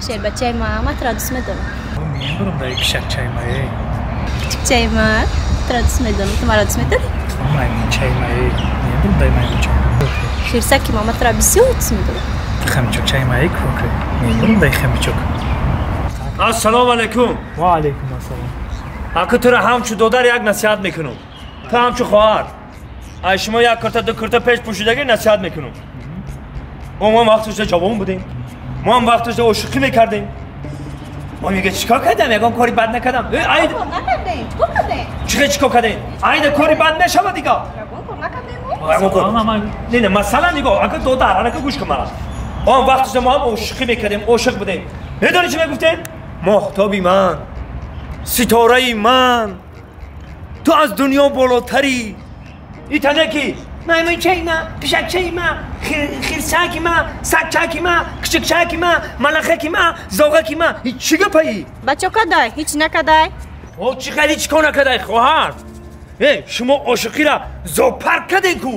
Шербачаи ма, ман туро дӯст медорам. Мебурам дай пишакчаи ма. Кучукчаи ма, туро дӯст медорам. Ту маро дӯст медорӣ? Маймунчаи ма, мебурам дай маймунча. Хирсаки ма, ман туро бисёр дӯст медорам. Хомячок чаи ма, кӯкӣ. Мебурам дай хомячок. Ассалому алайкум. Ва алайкум ассалом. Ака, туро ҳамчу додар як насиҳат мекунам, ту ҳамчу хоҳар. Ай шумо як курта, ду курта пеш пӯшидагӣ, насиҳат мекунам. Мо ҳам вақташда ҷавон будем, мо ҳам вақташда ошиқӣ мекардем. Мо мега чикор кардам? Ягон кори бад накардам. Чӣ чикор кардем? Айда кори бад мешавад дига. Не, не, масалан, нигоҳ, ака, додар, анака, гӯш кун мара. Он вақташда мо ҳам ошиқӣ мекардем, ошиқ будем. Медонӣ, чӣ мегуфтем? Моҳтоби ман, ситораи ман, ту аз дунё болотарӣ. Итане ки маймунчаи ма, пишакчаи ма, хирсаки ма, сагчаки ма, кучукчаки ма, малахаки ма, зоғаки ма. Чӣ гапаи? Ба чо кадай? Ҳеҷ накадай. О, чӣ қадри чӣ кор накадай, хоҳар? Э, шумо ошиқира зоопарк каден ку.